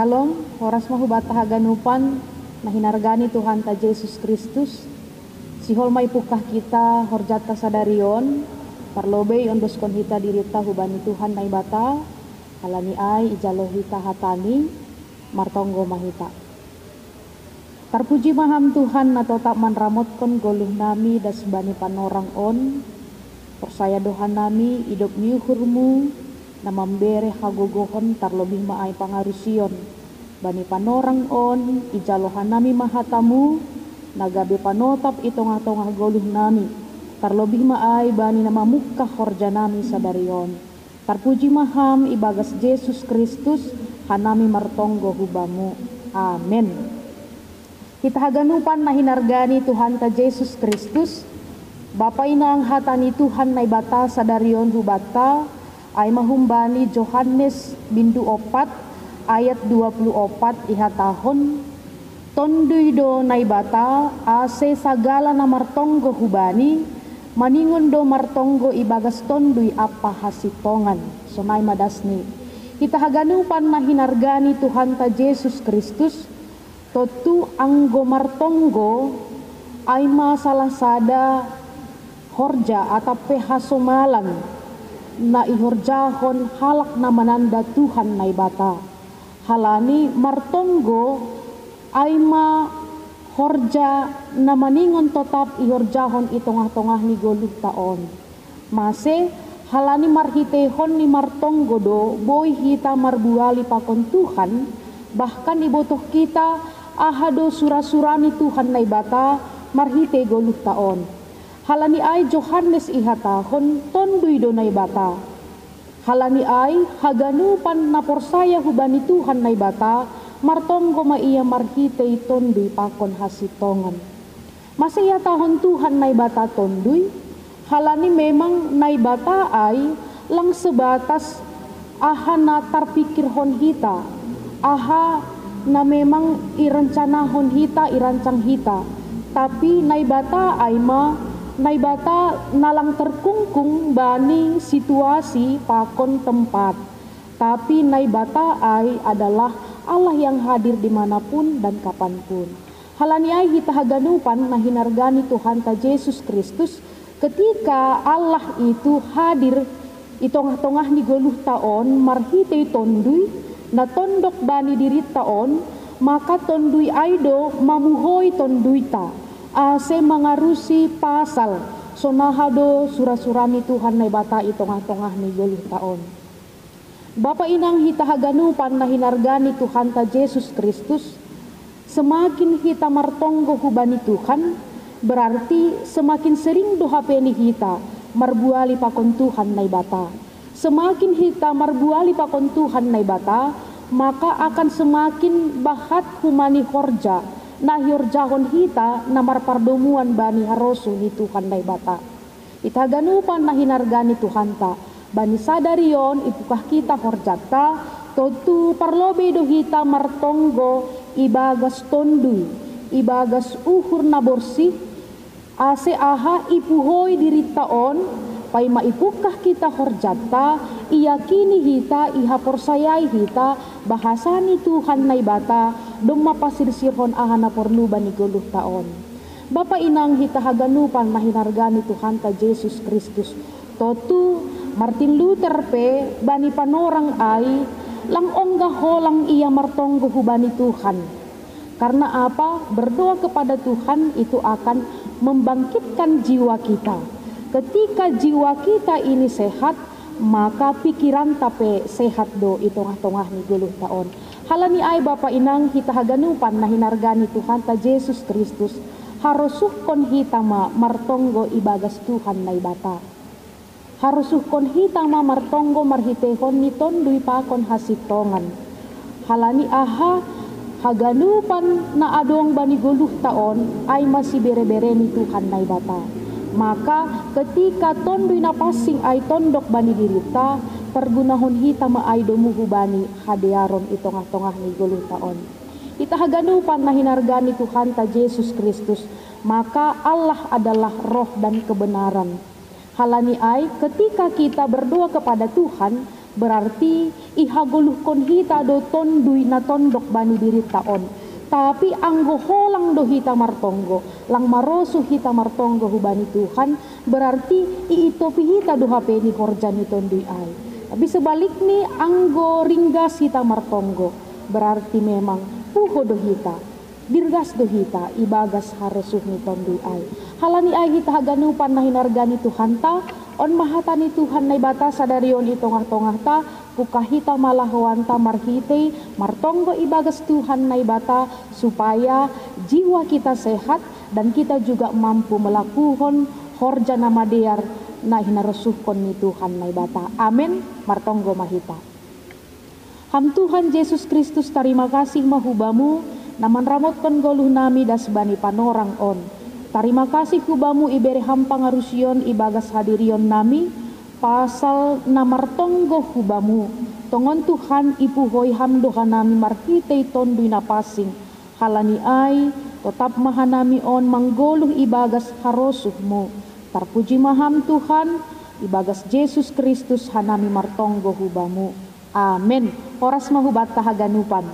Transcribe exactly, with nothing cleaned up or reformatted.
Shalom, horas ma hubata haganupan na hinargani Tuhanta Jesus Kristus. Sihol ma ipukah kita horjata sadarion, parlobei ondoskon hita dirita hubani Tuhan Naibata, halani ai ijalo hita hatani, martonggo ma hita. Tarpuji ma Ham Tuhan na totap manramotkon goluh nami das bani panorang on. Porsaya do hanami idop ni uhur-Mu na mambere hagogohon, tarlobih ma ai pangarusion. Bani panorang on ijalo hanami ma hata-Mu na gabe panotap i tongah-tongah goluh nami, tarlobih ma ai bani na mamungkah horja nami sadarion. Tarpuji ma Ham ibagas Jesus Kristus, hanami martonggo hu Bamu. Amen. Hita haganupan na hinargani Tuhanta Jesus Kristus, Bapa inang hata ni Tuhan Naibata sadarion hubata, ai ma humbani Johannes bindu opat ayat dua puluh opat ihatahon, Tondui do Naibata, ase sagala na martonggo hu Bani, maningon do martonggo ibagas tondui ampa hasintongan. Sonai ma dasni. Hita haganupan na hinargani Tuhanta Jesus Kristus, tontu anggo martonggo, ai ma salah sada horja atap pe hasomalan na ihorjahon halak na mananda Tuhan Naibata. Halani martonggo ai ma horja na maningon totap ihorjahon i tongah-tongah ni goluhta on. Mase, halani marhiteihon ni martonggo do boi hita marbuali pakon Tuhan, bahkan ibotoh hita aha do sura-sura ni Tuhan Naibata marhitei goluhta on. Halani ai Johannes ihatahon tondui do Naibata. Halani ai haganupan na porsaya hubani Tuhan Naibata martonggo ma ia marhitei tondui pakon hasintongan. Mase ihatahon Tuhan Naibata tondui? Halani memang Naibata ai lang sebatas aha na tarpikirhon hita, aha na memang irencanahon hita, irancang hita. Tapi Naibata ai ma Naibata na lang terkungkung bani situasi pakon tempat. Tapi Naibata ai adalah Allah yang hadir di mana pun dan kapan pun. Halani ai hita haganupan na hinargani Tuhanta Jesus Kristus, ketika Allah itu hadir i tongah-tongah ni goluhta on marhitei tondui na tondok bani dirinta on, maka tondui ai do mamuhoi tonduita, ase mangarusi pasal sonaha do sura-sura ni Tuhan Naibata i tongah-tongah ni goluhta on. Bapa inang hita haganupan na hinargani Tuhanta Jesus Kristus, semakin hita martonggo hubani Tuhan, berarti semakin sering do hape ni hita marbuali pakon Tuhan Naibata. Semakin hita marbuali pakon Tuhan Naibata, maka akan semakin bahat humani horja na hiorjahon hita na marpardomuan bani harosuh ni Tuhan Naibata. Hita haganupan na hinargani Tuhanta, bani sadarion ipukah hita horjanta, tontu parlobei do hita martonggo ibagas tondui, ibagas uhur na borsih, ase aha ipuhoi dirinta on, paima ipukah hita horjanta, iyakini hita, ihaporsayai hita, bahasa ni Tuhan Naibata domma pasirsirhon aha na porlu bani goluhta on. Bapa inang hita haganupan na hinargani Tuhanta Jesus Kristus, tontu Martin Luther pe bani panorang ai lang ongga holang ia martonggo hubani Tuhan. Karena apa? Berdoa kepada Tuhan itu akan membangkitkan jiwa kita. Ketika jiwa kita ini sehat, maka pikiranta pe sehat do i tongah-tongah ni goluhta on. Halani ai bapa inang hita haganupan na hinargani Tuhanta Jesus Kristus, harosuhkon hita ma martonggo ibagas Tuhan Naibata. Harosuhkon hita ma martonggo marhiteihon ni tondui pakon hasintongan. Halani aha? Haganupan na adong bani goluhta on ai ma sibere-bere ni Tuhan Naibata. Maka ketika tondui na pansing ai tondok bani dirinta, pargunahon hita ma ai domu hubani hadearon i tongah-tongah ni goluhta on. Hita haganupan na hinargani Tuhanta Jesus Kristus, maka Allah adalah roh dan kebenaran. Halani ai, ketika kita berdoa kepada Tuhan, Berarti ihagoluhkon hita do Tonduy na tondok bani dirinta on. Tapi anggo holang do hita martonggo, lang marosuh hita martonggo hubani Tuhan, berarti iitopi hita do hape ni horja ni Tonduy ai. Tapi sebalikni, anggo ringgas hita martonggo, berarti memang puho do hita, dirgas do hita ibagas harosuh ni Tonduy ai. Halani ai hita haganupan na hinarga ni Tuhanta, on ma hata ni Tuhan Naibata sadari on i tongah-tongahta, buka hita ma lahoanta marhitei martonggo ibagas Tuhan Naibata, supaya jiwa kita sehat dan kita juga mampu melakuhon horja na madear na hinarosuhkon ni Tuhan Naibata. Amen. Martonggo ma hita. Ham Tuhan Jesus Kristus, tarima kasih ma hubamu, na manramotkon goluh nami das bani panorang on. Tarima kasih hubamu ibere ham pangarusion ibagas hadirion nami, pasal na martonggo hubamu. Tongon Tuhan ipuhoi ham do hanami marhitei Tonduy na pansing. Halani ai, totap ma hanami on manggoluh ibagas harosuhmu. Tarpuji ma ham Tuhan, ibagas Jesus Kristus hanami martonggo hubamu. Amen. Horas ma hubanta haganupan.